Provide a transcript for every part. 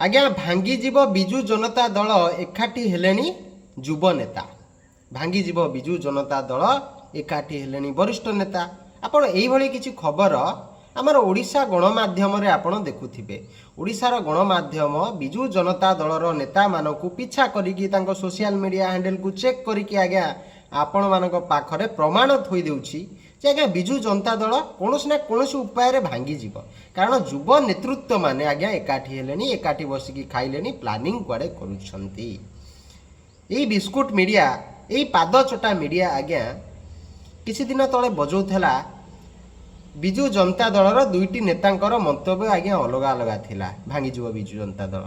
ଆଜ୍ଞା, ଭାଙ୍ଗିଯିବ ବିଜୁ ଜନତା ଦଳ, ଏକାଠି ହେଲେଣି ଯୁବ ନେତା। ଭାଙ୍ଗିଯିବ ବିଜୁ ଜନତା ଦଳ, ଏକାଠି ହେଲେଣି ବରିଷ୍ଠ ନେତା। ଆପଣ ଏଇଭଳି କିଛି ଖବର ଆମର ଓଡ଼ିଶା ଗଣମାଧ୍ୟମରେ ଆପଣ ଦେଖୁଥିବେ। ଓଡ଼ିଶାର ଗଣମାଧ୍ୟମ ବିଜୁ ଜନତା ଦଳର ନେତାମାନଙ୍କୁ ପିଛା କରିକି, ତାଙ୍କ ସୋସିଆଲ ମିଡ଼ିଆ ହ୍ୟାଣ୍ଡେଲକୁ ଚେକ୍ କରିକି ଆଜ୍ଞା ଆପଣମାନଙ୍କ ପାଖରେ ପ୍ରମାଣ ଥୋଇ ଦେଉଛି ଯେ ଆଜ୍ଞା ବିଜୁ ଜନତା ଦଳ କୌଣସି ନା କୌଣସି ଉପାୟରେ ଭାଙ୍ଗିଯିବ। କାରଣ ଯୁବ ନେତୃତ୍ୱ ମାନେ ଆଜ୍ଞା ଏକାଠି ହେଲେଣି, ଏକାଠି ବସିକି ଖାଇଲେଣି, ପ୍ଲାନିଂ କୁଆଡ଼େ କରୁଛନ୍ତି। ଏଇ ବିସ୍କୁଟ ମିଡ଼ିଆ, ଏଇ ପାଦ ଚଟା ମିଡ଼ିଆ ଆଜ୍ଞା କିଛି ଦିନ ତଳେ ବଜାଉଥିଲା, ବିଜୁ ଜନତା ଦଳର ଦୁଇଟି ନେତାଙ୍କର ମନ୍ତବ୍ୟ ଆଜ୍ଞା ଅଲଗା ଅଲଗା ଥିଲା, ଭାଙ୍ଗିଯିବ ବିଜୁ ଜନତା ଦଳ।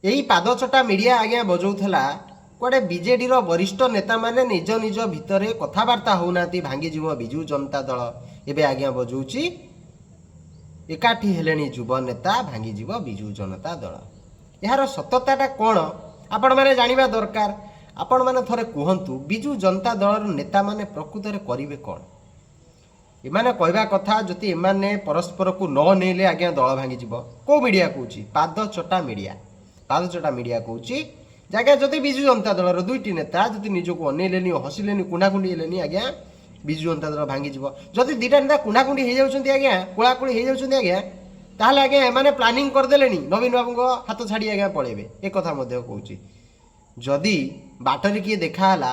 ଏଇ ପାଦଚଟା ମିଡ଼ିଆ ଆଜ୍ଞା ବଜାଉଥିଲା, କୁଆଡ଼େ ବିଜେଡ଼ିର ବରିଷ୍ଠ ନେତାମାନେ ନିଜ ନିଜ ଭିତରେ କଥାବାର୍ତ୍ତା ହେଉନାହାନ୍ତି, ଭାଙ୍ଗିଯିବ ବିଜୁ ଜନତା ଦଳ। ଏବେ ଆଜ୍ଞା ବଜାଉଛି, ଏକାଠି ହେଲେଣି ଯୁବ ନେତା, ଭାଙ୍ଗିଯିବ ବିଜୁ ଜନତା ଦଳ। ଏହାର ସତତାଟା କ'ଣ ଆପଣମାନେ ଜାଣିବା ଦରକାର। ଆପଣମାନେ ଥରେ କୁହନ୍ତୁ, ବିଜୁ ଜନତା ଦଳର ନେତାମାନେ ପ୍ରକୃତରେ କରିବେ କ'ଣ? ଏମାନେ କହିବା କଥା, ଯଦି ଏମାନେ ପରସ୍ପରକୁ ନ ନେଲେ ଆଜ୍ଞା ଦଳ ଭାଙ୍ଗିଯିବ। କେଉଁ ମିଡ଼ିଆ କହୁଛି? ପାଦ ଚଟା ମିଡ଼ିଆ। ପାଦ ଚଟା ମିଡ଼ିଆ କହୁଛି ଯେ ଆଜ୍ଞା ଯଦି ବିଜୁ ଜନତା ଦଳର ଦୁଇଟି ନେତା ଯଦି ନିଜକୁ ଅନେଇଲେନି, ହସିଲେନି, କୁଣ୍ଢାକୁଣ୍ଡି ହେଲେନି, ଆଜ୍ଞା ବିଜୁ ଜନତା ଦଳ ଭାଙ୍ଗିଯିବ। ଯଦି ଦୁଇଟା ନେତା କୁଣ୍ଢାକୁଣ୍ଡି ହେଇଯାଉଛନ୍ତି ଆଜ୍ଞା, କୋଳାକୋଳି ହେଇଯାଉଛନ୍ତି ଆଜ୍ଞା, ତାହେଲେ ଆଜ୍ଞା ଏମାନେ ପ୍ଲାନିଂ କରିଦେଲେଣି, ନବୀନ ବାବୁଙ୍କ ହାତ ଛାଡ଼ି ଆଜ୍ଞା ପଳେଇବେ। ଏ କଥା ମଧ୍ୟ କହୁଛି। ଯଦି ବାଟରେ କିଏ ଦେଖା ହେଲା,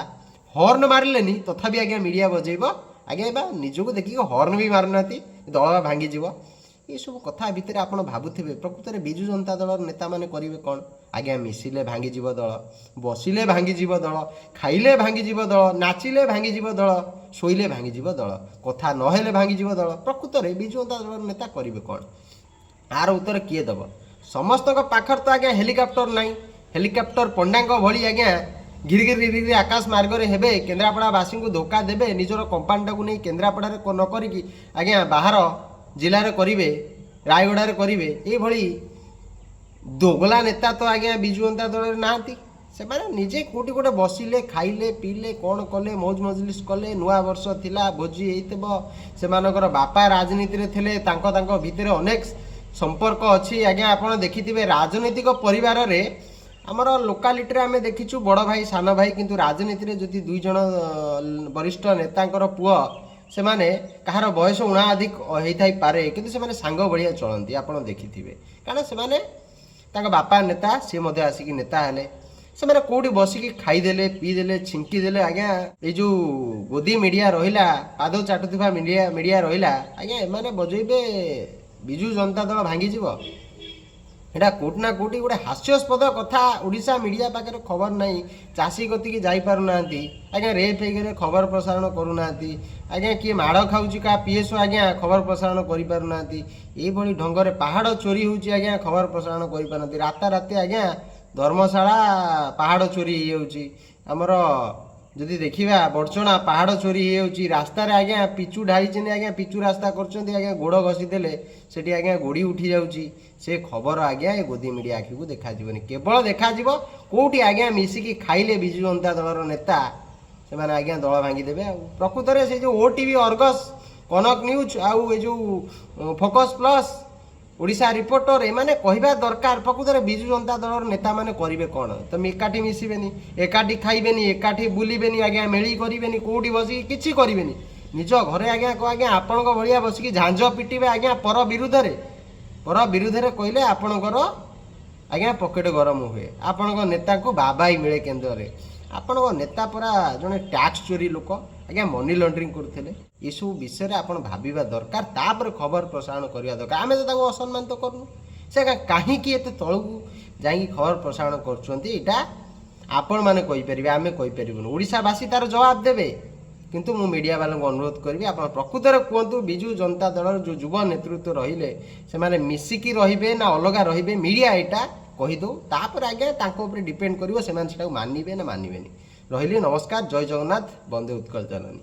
ହର୍ନ ମାରିଲେନି, ତଥାପି ଆଜ୍ଞା ମିଡ଼ିଆ ବଜେଇବ, ଆଜ୍ଞା ବା ନିଜକୁ ଦେଖିକି ହର୍ନ ବି ମାରୁନାହାନ୍ତି, ଦଳ ବା ଭାଙ୍ଗିଯିବ। ଏସବୁ କଥା ଭିତରେ ଆପଣ ଭାବୁଥିବେ, ପ୍ରକୃତରେ ବିଜୁ ଜନତା ଦଳର ନେତାମାନେ କରିବେ କ'ଣ? ଆଜ୍ଞା ମିଶିଲେ ଭାଙ୍ଗିଯିବ ଦଳ, ବସିଲେ ଭାଙ୍ଗିଯିବ ଦଳ, ଖାଇଲେ ଭାଙ୍ଗିଯିବ ଦଳ, ନାଚିଲେ ଭାଙ୍ଗିଯିବ ଦଳ, ଶୋଇଲେ ଭାଙ୍ଗିଯିବ ଦଳ, କଥା ନହେଲେ ଭାଙ୍ଗିଯିବ ଦଳ। ପ୍ରକୃତରେ ବିଜୁ ଜନତା ଦଳର ନେତା କରିବେ କ'ଣ? ଆର ଉତ୍ତର କିଏ ଦେବ? ସମସ୍ତଙ୍କ ପାଖରେ ତ ଆଜ୍ଞା ହେଲିକପ୍ଟର ନାହିଁ। ହେଲିକପ୍ଟର ପଣ୍ଡାଙ୍କ ଭଳି ଆଜ୍ଞା ଘିରି ଘିରି ଘିରି ଘିରି ଆକାଶ ମାର୍ଗରେ ହେବେ, କେନ୍ଦ୍ରାପଡ଼ାବାସୀଙ୍କୁ ଧୋକା ଦେବେ, ନିଜର କମ୍ପାନୀଟାକୁ ନେଇ କେନ୍ଦ୍ରାପଡ଼ାରେ ନ କରିକି ଆଜ୍ଞା ବାହାର ଜିଲ୍ଲାରେ କରିବେ, ରାୟଗଡ଼ାରେ କରିବେ, ଏଇଭଳି ଦୋଗଲା ନେତା ତ ଆଜ୍ଞା ବିଜୁ ଜନତା ଦଳରେ ନାହାନ୍ତି। ସେମାନେ ନିଜେ କେଉଁଠି ଗୋଟେ ବସିଲେ, ଖାଇଲେ, ପିଇଲେ, କ'ଣ କଲେ, ମୌଜ ମଜଲିସ କଲେ, ନୂଆ ବର୍ଷ ଥିଲା, ଭୋଜି ହେଇଥିବ। ସେମାନଙ୍କର ବାପା ରାଜନୀତିରେ ଥିଲେ, ତାଙ୍କ ତାଙ୍କ ଭିତରେ ଅନେକ ସମ୍ପର୍କ ଅଛି। ଆଜ୍ଞା ଆପଣ ଦେଖିଥିବେ, ରାଜନୈତିକ ପରିବାରରେ ଆମର ଲୋକାଲିଟିରେ ଆମେ ଦେଖିଛୁ ବଡ଼ ଭାଇ, ସାନ ଭାଇ, କିନ୍ତୁ ରାଜନୀତିରେ ଯଦି ଦୁଇ ଜଣ ବରିଷ୍ଠ ନେତାଙ୍କର ପୁଅ, ସେମାନେ କାହାର ବୟସ ଉଣା ଅଧିକ ହେଇଥାଇପାରେ, କିନ୍ତୁ ସେମାନେ ସାଙ୍ଗ ଭଳିଆ ଚଳନ୍ତି, ଆପଣ ଦେଖିଥିବେ। କାରଣ ସେମାନେ ତାଙ୍କ ବାପା ନେତା, ସିଏ ମଧ୍ୟ ଆସିକି ନେତା ହେଲେ। ସେମାନେ କେଉଁଠି ବସିକି ଖାଇଦେଲେ, ପିଇଦେଲେ, ଛିଙ୍କିଦେଲେ, ଆଜ୍ଞା ଏଇ ଯେଉଁ ଗୋଦି ମିଡ଼ିଆ ରହିଲା, ପାଦ ଚାଟୁଥିବା ମିଡ଼ିଆ ରହିଲା, ଆଜ୍ଞା ଏମାନେ ବଜେଇବେ ବିଜୁ ଜନତା ଦଳ ଭାଙ୍ଗିଯିବ। ଏଇଟା କେଉଁଠି ନା କେଉଁଠି ଗୋଟେ ହାସ୍ୟାସ୍ପଦ କଥା। ଓଡ଼ିଶା ମିଡ଼ିଆ ପାଖରେ ଖବର ନାହିଁ, ଚାଷୀ କତିକି ଯାଇପାରୁନାହାନ୍ତି ଆଜ୍ଞା, ରେପ୍ ହେଇଗଲେ ଖବର ପ୍ରସାରଣ କରୁନାହାନ୍ତି ଆଜ୍ଞା, କିଏ ମାଡ଼ ଖାଉଛି କାହା ପିଏସ୍ଓ ଆଜ୍ଞା ଖବର ପ୍ରସାରଣ କରିପାରୁନାହାନ୍ତି। ଏଇଭଳି ଢଙ୍ଗରେ ପାହାଡ଼ ଚୋରି ହେଉଛି ଆଜ୍ଞା, ଖବର ପ୍ରସାରଣ କରିପାରୁନାହାନ୍ତି। ରାତାରାତି ଆଜ୍ଞା ଧର୍ମଶାଳା ପାହାଡ଼ ଚୋରି ହେଇଯାଉଛି। ଆମର ଯଦି ଦେଖିବା, ବଡ଼ଚଣା ପାହାଡ଼ ଚୋରି ହେଇଯାଉଛି। ରାସ୍ତାରେ ଆଜ୍ଞା ପିଚୁ ଢାଳିଛନ୍ତି ଆଜ୍ଞା, ପିଚୁ ରାସ୍ତା କରୁଛନ୍ତି ଆଜ୍ଞା, ଗୋଡ଼ ଘଷିଦେଲେ ସେଠି ଆଜ୍ଞା ଗୋଡ଼ି ଉଠି ଯାଉଛି। ସେ ଖବର ଆଜ୍ଞା ଏ ଗୋଦି ମିଡ଼ିଆ ଆଖିକୁ ଦେଖାଯିବନି। କେବଳ ଦେଖାଯିବ କେଉଁଠି ଆଜ୍ଞା ମିଶିକି ଖାଇଲେ ବିଜୁ ଜନତା ଦଳର ନେତା, ସେମାନେ ଆଜ୍ଞା ଦଳ ଭାଙ୍ଗିଦେବେ। ଆଉ ପ୍ରକୃତରେ ସେ ଯେଉଁ ଓଟିଭି, ଅର୍ଗସ୍, କନକ ନ୍ୟୁଜ୍ ଆଉ ଏ ଯେଉଁ ଫୋକସ୍ ପ୍ଲସ୍, ଓଡ଼ିଶା ରିପୋର୍ଟର, ଏମାନେ କହିବା ଦରକାର, ପ୍ରକୃତରେ ବିଜୁ ଜନତା ଦଳର ନେତାମାନେ କରିବେ କ'ଣ? ତମେ ଏକାଠି ମିଶିବେନି, ଏକାଠି ଖାଇବେନି, ଏକାଠି ବୁଲିବେନି ଆଜ୍ଞା, ମେଳି କରିବେନି, କେଉଁଠି ବସିକି କିଛି କରିବେନି, ନିଜ ଘରେ ଆଜ୍ଞା ଆଜ୍ଞା ଆପଣଙ୍କ ଭଳିଆ ବସିକି ଝାଞ୍ଜ ପିଟିବେ ଆଜ୍ଞା ପର ବିରୁଦ୍ଧରେ। ପର ବିରୁଦ୍ଧରେ କହିଲେ ଆପଣଙ୍କର ଆଜ୍ଞା ପକେଟ ଗରମ ହୁଏ, ଆପଣଙ୍କ ନେତାଙ୍କୁ ବାବାଇ ମିଳେ କେନ୍ଦ୍ରରେ। ଆପଣଙ୍କ ନେତା ପରା ଜଣେ ଟ୍ୟାକ୍ସ ଚୋରି ଲୋକ ଆଜ୍ଞା, ମନି ଲଣ୍ଡରିଂ କରୁଥିଲେ। ଏସବୁ ବିଷୟରେ ଆପଣ ଭାବିବା ଦରକାର, ତାପରେ ଖବର ପ୍ରସାରଣ କରିବା ଦରକାର। ଆମେ ତ ତାକୁ ଅସମ୍ମାନିତ କରୁନୁ, ସେ କାହିଁକି ଏତେ ତଳକୁ ଯାଇକି ଖବର ପ୍ରସାରଣ କରୁଛନ୍ତି, ଏଇଟା ଆପଣମାନେ କହିପାରିବେ, ଆମେ କହିପାରିବୁନୁ। ଓଡ଼ିଶାବାସୀ ତାର ଜବାବ ଦେବେ। କିନ୍ତୁ ମୁଁ ମିଡ଼ିଆ ବାଲାଙ୍କୁ ଅନୁରୋଧ କରିବି, ଆପଣ ପ୍ରକୃତରେ କୁହନ୍ତୁ, ବିଜୁ ଜନତା ଦଳର ଯେଉଁ ଯୁବ ନେତୃତ୍ୱ ରହିଲେ, ସେମାନେ ମିଶିକି ରହିବେ ନା ଅଲଗା ରହିବେ? ମିଡ଼ିଆ ଏଇଟା କହିଦେଉ, ତାପରେ ଆଜ୍ଞା ତାଙ୍କ ଉପରେ ଡିପେଣ୍ଡ କରିବ ସେମାନେ ସେଟାକୁ ମାନିବେ ନା ମାନିବେନି। ରହିଲି, ନମସ୍କାର, ଜୟ ଜଗନ୍ନାଥ, ବନ୍ଦେ ଉତ୍କଳ ଜନନୀ।